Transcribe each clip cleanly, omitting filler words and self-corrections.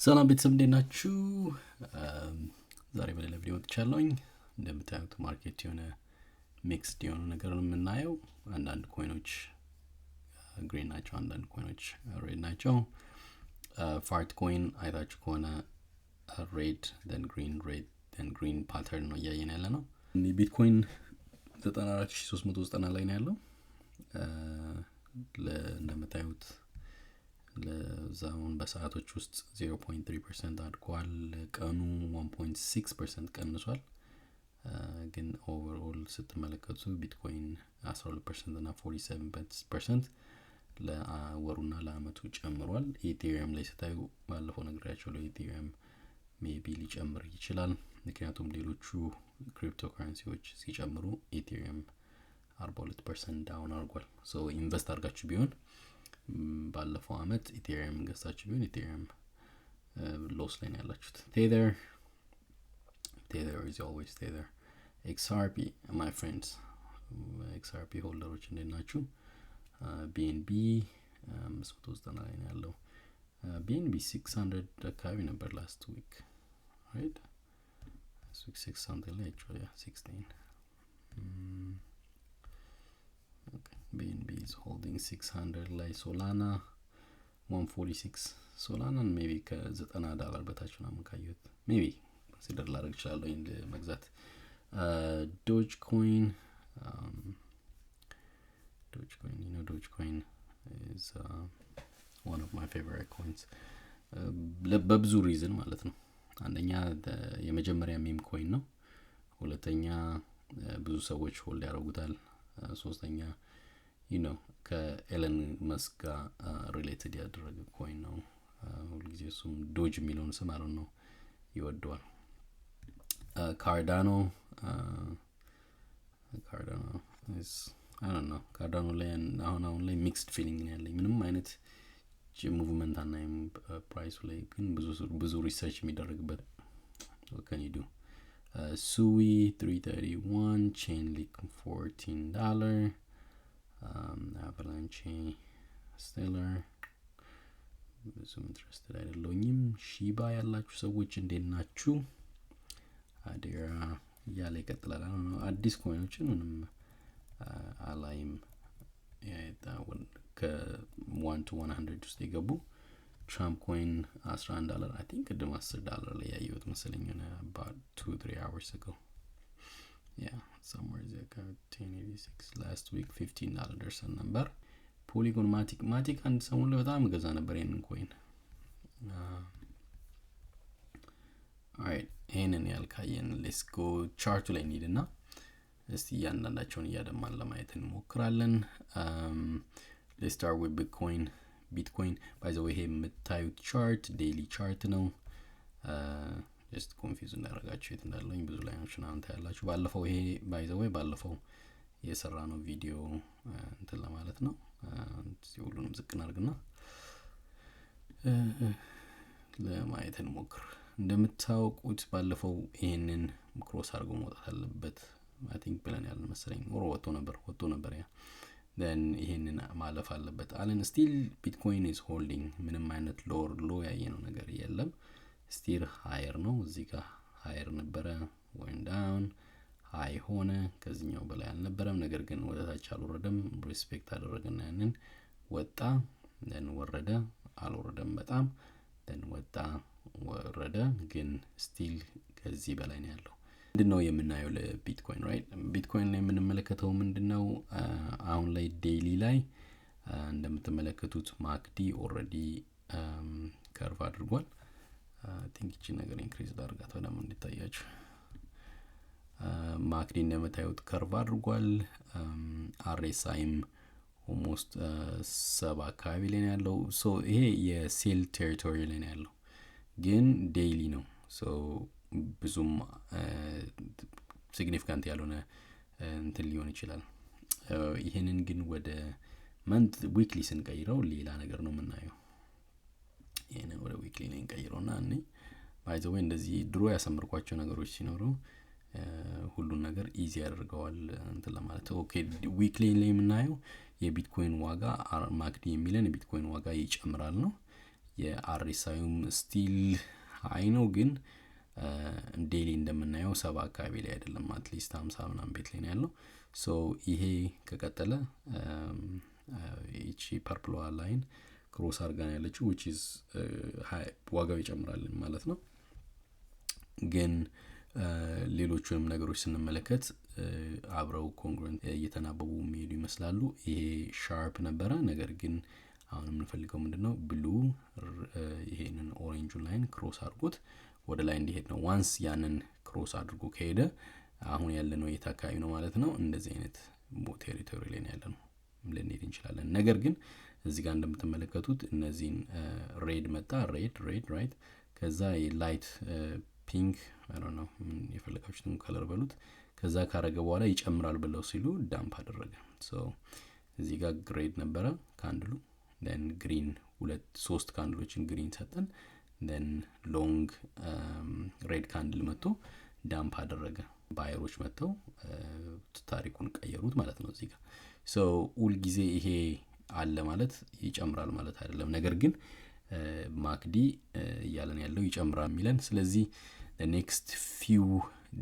ሰላም ቤተሰብ፣ እንዴት ናችሁ? ዛሬ በሌላ ቪዲዮ መጥቻለሁኝ። እንደምታዩት market የሆነ mixed የሆኑ ነገር ነው የምናየው። አንዳንድ coin ኦች green ናቸው፣ አንዳንድ coin ኦች red ናቸው። Fartcoin አይታችሁ ከሆነ red then green, red then green pattern ነው እያየን ያለ ነው። ቢትኮይን 94,390 ላይ ነው ያለው። እንደምታዩት ለዛውን በሰዓቶች ውስጥ 0.3% አድጓል። ቀኑ 1.6% ቀንሷል። ግን overall ስትመለከቱ ቢትኮይን 12% እና 47% ለወሩና ለአመቱ ጨምሯል። Ethereum ላይ ስታዩ ባለፈው ነግሬያችኋለሁ። Ethereum maybe ሊጨምር ይችላል። ምክንያቱም ሌሎቹ ክሪፕቶ ከረንሲዎች ሲጨምሩ Ethereum 42% down አድርጓል። So invest አድርጋችሁ ቢሆን፣ ባለፈው አመት Ethereum ገዝታችሁ ቢሆን Ethereum loss ላይ ነው ያላችሁት። Tether, Tether is always Tether። XRP, my friends፣ XRP holder ኦች እንዴት ናችሁ? BNB 590 ላይ ነው ያለው። BNB 600 አካባቢ ነበር last week, right? Last week six something ላይ actually, yeah, 16. BNB is holding 600 ላይ። Solana 146። Solana ን maybe ከ90 ዳላር በታች ምናምን ካየሁት maybe consider ላደርግ እችላለሁ ይህን መግዛት። Dogecoin, Dogecoin, Dogecoin is one of my favorite coins በብዙ reason ማለት ነው። አንደኛ የመጀመሪያ meme coin ነው። ሁለተኛ ብዙ ሰዎች hold ያደርጉታል። ሶስተኛ ከ Elon Musk ጋር related ያደረገ coin ነው። ሁልጊዜ እሱም Doge የሚለውን ስም አለ ነው ይወደዋል። Cardano, Cardano ነው። Cardano ላይ አሁን አሁን ላይ mixed feeling ነው ያለኝ። ምንም አይነት movement አናይም price ኡ ላይ፣ ግን ብዙ ብዙ research የሚደረግበት can do። Sui 331፣ Chainlink $14፣ Avalanche፣ Stellar ብዙም interested አይደለሁኝም። Shiba ያላችሁ ሰዎች እንዴት ናችሁ? አዴራ እያለ ይቀጥላል። አዲስ coin ኦችን ምንም አላይም። ከ 1 to 100 ውስጥ የገቡ Trump coin 11 ዳላር፣ I think ቅድም 10 ዳላር ላይ ያየሁት መሰለኝ የሆነ about 2-3 hours ago. Yeah, somewhere እዚህ አካባቢ 10.86። Last week $15 ደርሰን ነበር። Polygon Matic, Matic አንድ ሰሞን ላይ በጣም ገዛ ነበር ይህንን coin። Alright, ይህንን ያልካየን let's go chart ኡ ላይ እንሂድና እስቲ እያንዳንዳቸውን እያደማን ለማየት እንሞክራለን። Let's start with Bitcoin. Bitcoin, by the way, ይሄ የምታዩት chart daily chart ነው። Just confuse እንዳያደርጋችሁ የት እንዳለኝ ብዙ line ኦች ምናምን ታያላችሁ። ባለፈው ይሄ by the way ባለፈው የሰራነው ቪዲዮ እንትን ለማለት ነው። ሁሉንም ዝቅ እናድርግና ለማየት እንሞክር። እንደምታውቁት ባለፈው ይሄንን cross አድርጎ መውጣት አለበት I think ብለን ያለን መሰለኝ። ወሮ ወጥቶ ነበር፣ ወጥቶ ነበር። Yeah, then ይሄንን ማለፍ አለበት አለን። Still Bitcoin is holding። ምንም አይነት lower low ያየነው ነገር የለም። Still higher ነው። እዚህ ጋር higher ነበረ፣ went down፣ high ሆነ። ከዚህኛው በላይ አልነበረም፣ ነገር ግን ወደ ታች አልወረደም። Respect አደረገና ያንን ወጣ፣ then ወረደ፣ አልወረደም በጣም፣ then ወጣ፣ ወረደ፣ ግን still ከዚህ በላይ ነው ያለው። ምንድን ነው የምናየው ለ Bitcoin, right? Bitcoin ላይ የምንመለከተው ምንድን ነው? አሁን ላይ daily ላይ እንደምትመለከቱት MACD already curve አድርጓል። Think ይቺን ነገር increase ላድርጋት በደንብ እንዲታያችሁ። MACD እንደምታዩት curve አድርጓል። RSI ም almost 70 አካባቢ ላይ ነው ያለው። So ይሄ የ sell territory ላይ ነው ያለው፣ ግን daily ነው። So ብዙም significant ያልሆነ እንትን ሊሆን ይችላል። ይህንን ግን ወደ month weekly ስንቀይረው ሌላ ነገር ነው የምናየው። ይህንን ወደ weekly ላይ እንቀይረው እና እኔ by the way እንደዚህ ድሮ ያሰምርኳቸው ነገሮች ሲኖሩ ሁሉን ነገር easy ያደርገዋል እንትን ለማለት። Okay, weekly ላይ የምናየው የቢትኮይን ዋጋ MACD የሚለን የቢትኮይን ዋጋ ይጨምራል ነው። የ RSIዩም still high ነው፣ ግን daily እንደምናየው 70 አካባቢ ላይ አይደለም፣ at least 50 ምናምን ቤት ላይ ነው ያለው። So ይሄ ከቀጠለ ይቺ purple ዋ line cross አድርጋ ነው ያለችው፣ which is ዋጋው ይጨምራል ማለት ነው። ግን ሌሎቹንም ነገሮች ስንመለከት አብረው congruent እየተናበቡ የሚሄዱ ይመስላሉ። ይሄ sharp ነበረ። ነገር ግን አሁን የምንፈልገው ምንድን ነው? Blue ይሄንን orange ኡን line cross አድርጎት ወደ ላይ እንዲሄድ ነው። Once ያንን cross አድርጎ ከሄደ አሁን ያለነው የት አካባቢ ነው ማለት ነው? እንደዚህ አይነት territory ላይ ነው ያለነው፣ ልንሄድ እንችላለን። ነገር ግን እዚህ ጋር እንደምትመለከቱት እነዚህን red መጣ፣ red, red, right፣ ከዛ የ light pink ነው፣ የፈለጋችሁትን color በሉት። ከዛ ካረገ በኋላ ይጨምራል ብለው ሲሉ dump አደረገ። እዚህ ጋር red ነበረ candle ኡ፣ then green፣ ሁለት ሶስት candle ኦችን green ሰጠን፣ then long red candle መጥቶ dump አደረገ። Buyer ኦች መጥተው ታሪኩን ቀየሩት ማለት ነው። እዚህ ጋር so ሁልጊዜ ይሄ አለ ማለት ይጨምራል ማለት አይደለም። ነገር ግን MACD እያለን ያለው ይጨምራል የሚለን፣ ስለዚህ next few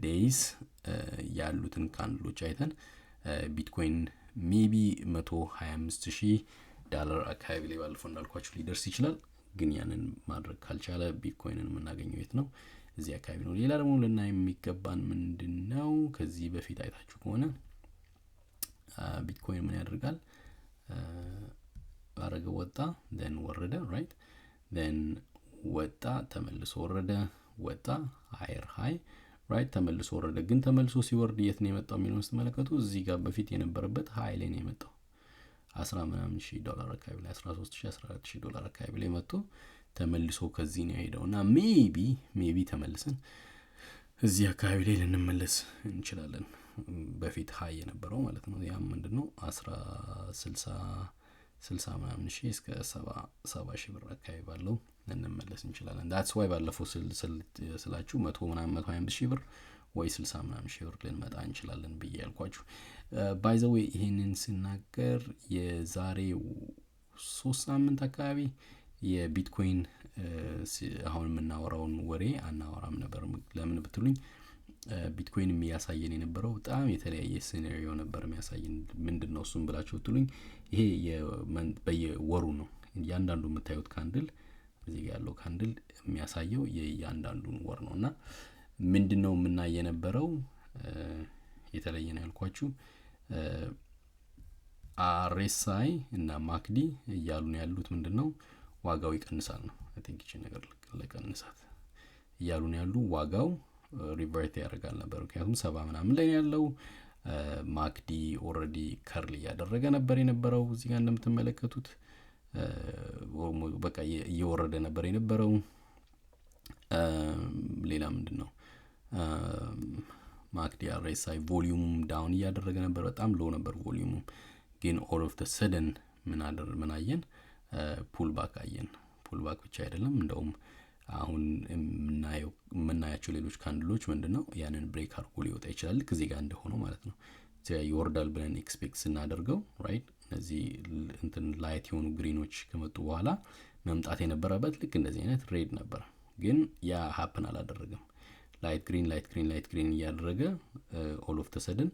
days ያሉትን candle ኦች አይተን ቢትኮይን maybe 125,000 ዳላር አካባቢ ላይ ባለፈው እንዳልኳችሁ ሊደርስ ይችላል። ግን ያንን ማድረግ ካልቻለ ቢትኮይንን የምናገኘው የት ነው? እዚህ አካባቢ ነው። ሌላ ደግሞ ልናይ የሚገባን ምንድን ነው? ከዚህ በፊት አይታችሁ ከሆነ ቢትኮይን ምን ያደርጋል? አረገ፣ ወጣ፣ then ወረደ፣ right፣ then ወጣ፣ ተመልሶ ወረደ፣ ወጣ፣ higher high፣ right፣ ተመልሶ ወረደ። ግን ተመልሶ ሲወርድ የት ነው የመጣው የሚለውን ስትመለከቱ እዚህ ጋር በፊት የነበረበት high ላይ ነው የመጣው። አስራ ምናምን ሺህ ዶላር አካባቢ ላይ፣ 13 ሺህ፣ 14 ሺህ ዶላር አካባቢ ላይ መጥቶ ተመልሶ ከዚህ ነው የሄደው። እና maybe ተመልሰን እዚህ አካባቢ ላይ ልንመለስ እንችላለን። በፊት high የነበረው ማለት ነው። ያም ምንድን ነው? አስራ ስልሳ ስልሳ ምናምን ሺህ እስከ 70 ሺህ ብር አካባቢ ባለው ልንመለስ እንችላለን። That's why ባለፈው ስላችሁ መቶ ምናምን 125 ሺህ ብር ወይ 60 ምናምን ሺህ ብር ልንመጣ እንችላለን ብዬ ያልኳችሁ። By the way፣ ይሄንን ስናገር የዛሬ 3 ሳምንት አካባቢ የቢትኮይን አሁን የምናወራውን ወሬ አናወራም ነበር። ለምን ብትሉኝ ቢትኮይን የሚያሳየን የነበረው በጣም የተለያየ scenario ነበር የሚያሳየን። ምንድን ነው እሱም ብላችሁ ብትሉኝ ይሄ በየወሩ ነው። እያንዳንዱ የምታዩት candle፣ እዚህ ጋር ያለው candle የሚያሳየው የእያንዳንዱን ወር ነው። እና ምንድን ነው የምናይ የነበረው የተለየ ነው ያልኳችሁ፣ RSI እና MACD እያሉ ነው ያሉት ምንድን ነው? ዋጋው ይቀንሳል ነው። I think ይችን ነገር ልቀንሳት። እያሉ ነው ያሉ ዋጋው revert ያደርጋል ነበር። ምክንያቱም 70 ምናምን ላይ ያለው MACD already curl እያደረገ ነበር የነበረው። እዚህ ጋር እንደምትመለከቱት በቃ እየወረደ ነበር የነበረው። ሌላ ምንድን ነው? MACD፣ RSI፣ volume ኡም down እያደረገ ነበር። በጣም low ነበር volume ኡም። ግን all of sudden ምን አየን? Pullback አየን። Pullback ብቻ አይደለም፣ እንደውም አሁን የምናያቸው ሌሎች candle ኦች ምንድን ነው፣ ያንን break አድርጎ ሊወጣ ይችላል። ልክ እዚህ ጋር እንደሆነው ማለት ነው። ይወርዳል ብለን expect ስናደርገው፣ right፣ እነዚህ እንትን light የሆኑ green ኦች ከመጡ በኋላ መምጣት የነበረበት ልክ እንደዚህ አይነት red ነበር። ግን ያ happen አላደረገም። Light green, light green, light green እያደረገ all of the sudden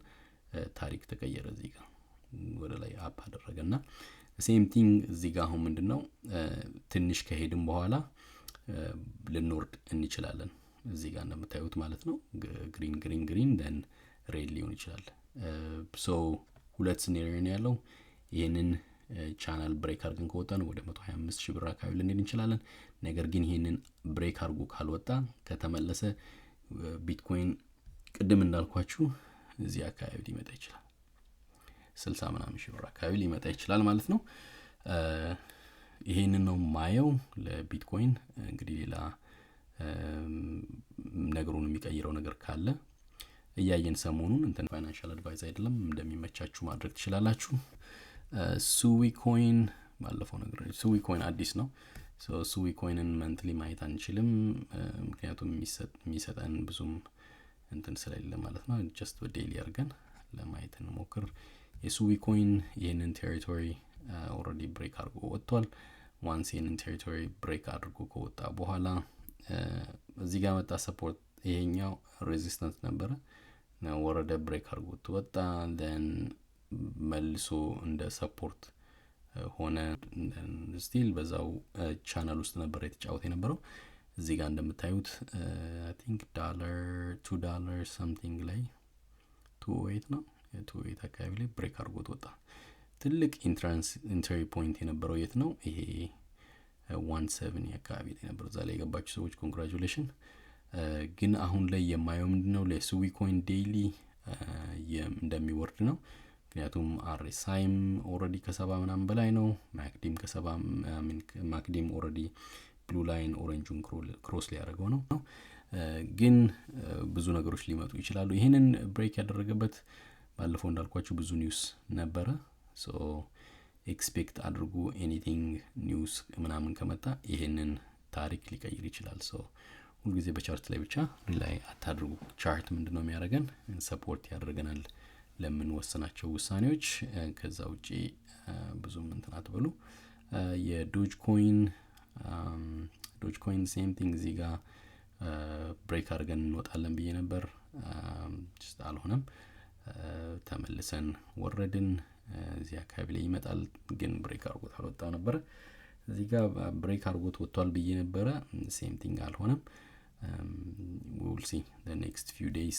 ታሪክ ተቀየረ። እዚህ ጋር ወደ ላይ up አደረገ። እና same thing እዚህ ጋር አሁን ምንድን ነው፣ ትንሽ ከሄድን በኋላ ልንወርድ እንችላለን። እዚህ ጋር እንደምታዩት ማለት ነው። Green, green, green, then red ሊሆን ይችላል። So ሁለት scenario ነው ያለው። ይህንን channel break አድርገን ከወጣን ወደ 125 ሺህ ብር አካባቢ ልንሄድ እንችላለን። ነገር ግን ይህንን break አድርጎ ካልወጣ፣ ከተመለሰ ቢትኮይን ቅድም እንዳልኳችሁ እዚህ አካባቢ ሊመጣ ይችላል። 60 ምናምን ሺህ ብር አካባቢ ሊመጣ ይችላል ማለት ነው። ይሄንን ነው ማየው ለቢትኮይን። እንግዲህ ሌላ ነገሩን የሚቀይረው ነገር ካለ እያየን ሰሞኑን እንትን፣ financial advice አይደለም፣ እንደሚመቻችሁ ማድረግ ትችላላችሁ። Sui coin ባለፈው ነገር Sui coin አዲስ ነው። Sui coin ን monthly ማየት አንችልም፣ ምክንያቱም የሚሰጠን ብዙም እንትን ስለሌለ ማለት ነው። Just በ daily አድርገን ለማየት እንሞክር። የ Sui coin ይህንን territory already break አድርጎ ወጥቷል። Once ይህንን territory break አድርጎ ከወጣ በኋላ እዚህ ጋር መጣ support፣ ይሄኛው resistance ነበረ፣ ወረደ፣ break አድርጎት ወጣ፣ then መልሶ እንደ support ሆነ። Still በዛው ቻናል ውስጥ ነበር የተጫወተ የነበረው። እዚህ ጋር እንደምታዩት I think dollar $2 something ላይ፣ 2.08 ነው፣ 2.08 አካባቢ ላይ break አድርጎት ወጣ። ትልቅ entrance entry point የነበረው የት ነው? ይሄ 1.7 አካባቢ ላይ ነበር። እዛ ላይ የገባችሁ ሰዎች congratulation። ግን አሁን ላይ የማየው ምንድን ነው? ለ Sui coin daily እንደሚወርድ ነው። ምክንያቱም RSI ም already ከ70 ምናምን በላይ ነው። MACD ም ከ70፣ MACD ም already blue line orange ኡን cross ሊያደርገው ነው። ግን ብዙ ነገሮች ሊመጡ ይችላሉ። ይህንን break ያደረገበት ባለፈው እንዳልኳችሁ ብዙ news ነበረ። So expect አድርጉ፣ anything news ምናምን ከመጣ ይሄንን ታሪክ ሊቀይር ይችላል። So ሁልጊዜ በ chart ላይ ብቻ rely አታድርጉ። Chart ምንድን ነው የሚያደርገን? Support ያደርገናል ለምንወስናቸው ውሳኔዎች። ከዛ ውጪ ብዙም እንትን አትበሉ። የ Dogecoin same thing፣ እዚህ ጋር break አድርገን እንወጣለን ብዬ ነበር፣ አልሆነም። ተመልሰን ወረድን። እዚህ አካባቢ ላይ ይመጣል፣ ግን break አድርጎት አልወጣው ነበረ። እዚህ ጋር break አድርጎት ወጥቷል ብዬ ነበረ። Same thing አልሆነም። We'll see next few days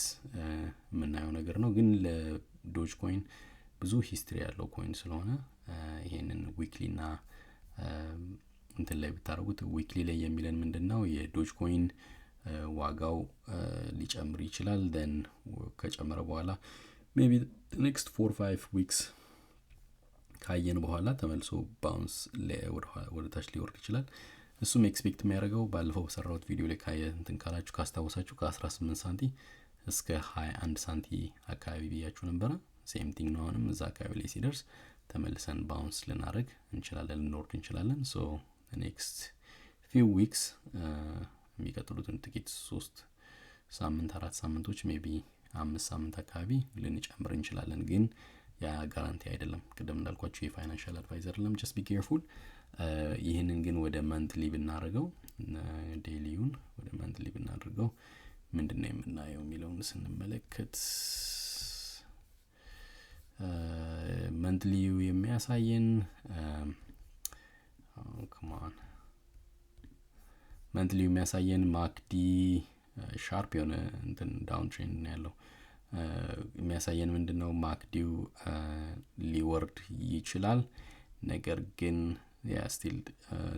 የምናየው ነገር ነው። ግን ለ Dogecoin ብዙ history ያለው coin ስለሆነ ይሄንን weekly ና እንትን ላይ ብታደርጉት፣ weekly ላይ የሚለን ምንድን ነው? የ Dogecoin ዋጋው ሊጨምር ይችላል። Then ከጨመረ በኋላ maybe next 4-5 weeks ካየን በኋላ ተመልሶ bounce ወደ ታች ሊወርድ ይችላል። እሱም expect የሚያደርገው ባለፈው በሰራሁት ቪዲዮ ላይ ካየ እንትን ካላችሁ ካስታወሳችሁ ከ18 ሳንቲ እስከ 21 ሳንቲ አካባቢ ብያችሁ ነበረ። Same thing ነው። አሁንም እዛ አካባቢ ላይ ሲደርስ ተመልሰን bounce ልናደርግ እንችላለን፣ ልንወርድ እንችላለን። So next few weeks፣ የሚቀጥሉትን ጥቂት 3 ሳምንት፣ 4 ሳምንቶች፣ maybe 5 ሳምንት አካባቢ ልንጨምር እንችላለን። ግን ያ guarantee አይደለም። ቅድም እንዳልኳችሁ የ financial advice አይደለም። Just be careful። ይህንን ግን ወደ monthly ብናደርገው፣ daily ውን ወደ monthly ብናደርገው ምንድን ነው የምናየው የሚለውን ስንመለከት monthly ው የሚያሳየን፣ come on፣ monthly ው የሚያሳየን MACD sharp የሆነ እንትን downtrend ነው ያለው። የሚያሳየን ምንድን ነው? MACD ው ሊወርድ ይችላል። ነገር ግን yeah, still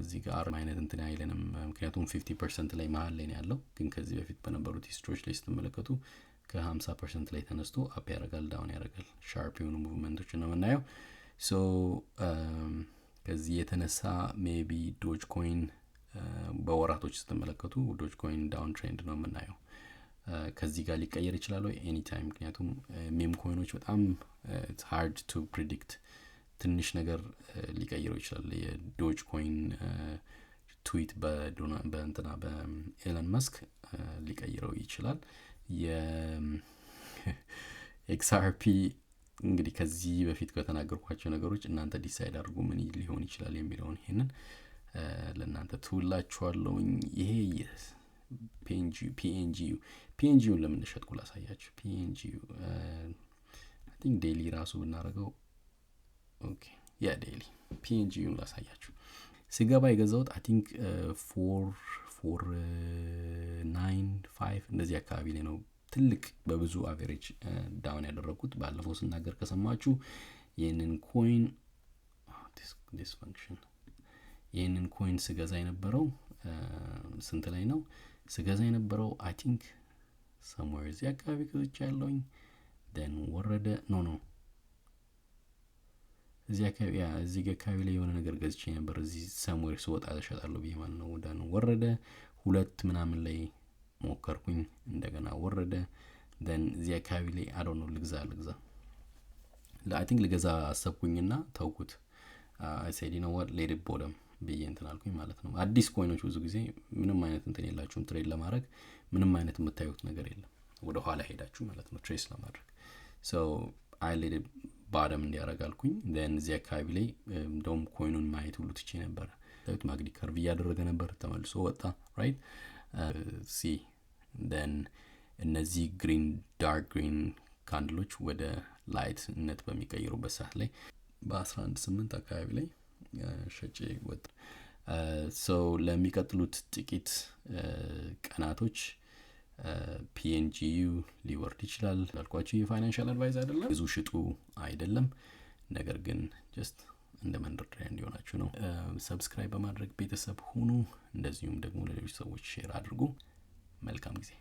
እዚህ ጋር አይነት እንትን አይለንም። ምክንያቱም 50% ላይ መሀል ላይ ነው ያለው። ግን ከዚህ በፊት በነበሩት history ዎች ላይ ስትመለከቱ ከ50% ላይ ተነስቶ up ያደርጋል፣ down ያደርጋል። Sharp የሆኑ movement ኦች ነው የምናየው። So ከዚህ የተነሳ maybe Dogecoin በወራቶች ስትመለከቱ Dogecoin downtrend ነው የምናየው። ከዚህ ጋር ሊቀየር ይችላል ወይ? Anytime። ምክንያቱም meme coin ኦች በጣም hard to predict፣ ትንሽ ነገር ሊቀይረው ይችላል። የ Dogecoin tweet በእንትና በ Elon Musk ሊቀይረው ይችላል። የ XRP እንግዲህ ከዚህ በፊት ከተናገርኳቸው ነገሮች እናንተ decide አድርጉ ምን ሊሆን ይችላል የሚለውን፣ ይሄንን ለእናንተ ትውላችኋለሁኝ። ይሄ PNGU፣ PNGU ን ለምን ሸጥኩ ላሳያችሁ። PNGU I think daily ራሱ ብናደርገው፣ okay, yeah, daily PNGU ን ላሳያችሁ። ስገባ የገዛሁት I think 4495 እንደዚህ አካባቢ ላይ ነው። ትልቅ በብዙ average down ያደረግኩት ባለፈው ስናገር ከሰማችሁ ይህንን coin this function፣ ይህንን coin ስገዛ የነበረው ስንት ላይ ነው ስገዛ የነበረው? I think somewhere እዚህ አካባቢ ገዝቻ ያለውኝ፣ then ወረደ። No, እዚህ አካባቢ፣ yeah, እዚህ አካባቢ ላይ የሆነ ነገር ገዝቼ ነበር። እዚህ somewhere ስወጣ እሸጣለሁ ብዬ ማለት ነው። Then ወረደ፣ ሁለት ምናምን ላይ ሞከርኩኝ፣ እንደገና ወረደ። Then እዚህ አካባቢ ላይ I don't know ልግዛ ልግዛ፣ I think ልገዛ አሰብኩኝና ተውኩት። I said, "You know what, let it bottom" ብዬ እንትን አልኩኝ ማለት ነው። አዲስ coin ኦች ብዙ ጊዜ ምንም አይነት እንትን የላችሁም፣ trade ለማድረግ ምንም አይነት የምታዩት ነገር የለም፣ ወደ ኋላ ሄዳችሁ ማለት ነው trace ለማድረግ። So I let bottom እንዲያደርግ አልኩኝ። Then እዚህ አካባቢ ላይ እንደውም coin ኡን ማየት ሁሉ ትቼ ነበረ። MACD curve እያደረገ ነበር፣ ተመልሶ ወጣ፣ right? See, then እነዚህ green, dark green candle ኦች ወደ light ነት በሚቀይሩበት ሰዓት ላይ በ11.8 አካባቢ ላይ ሸጬ ወጣ። So ለሚቀጥሉት ጥቂት ቀናቶች PNGU ሊወርድ ይችላል። ላልኳችሁ የ financial advice አይደለም፣ ግዙ ሽጡ አይደለም። ነገር ግን just እንደ መንደርደሪያ እንዲሆናችሁ ነው። Subscribe በማድረግ ቤተሰብ ሁኑ። እንደዚሁም ደግሞ ለሌሎች ሰዎች share አድርጉ። መልካም ጊዜ።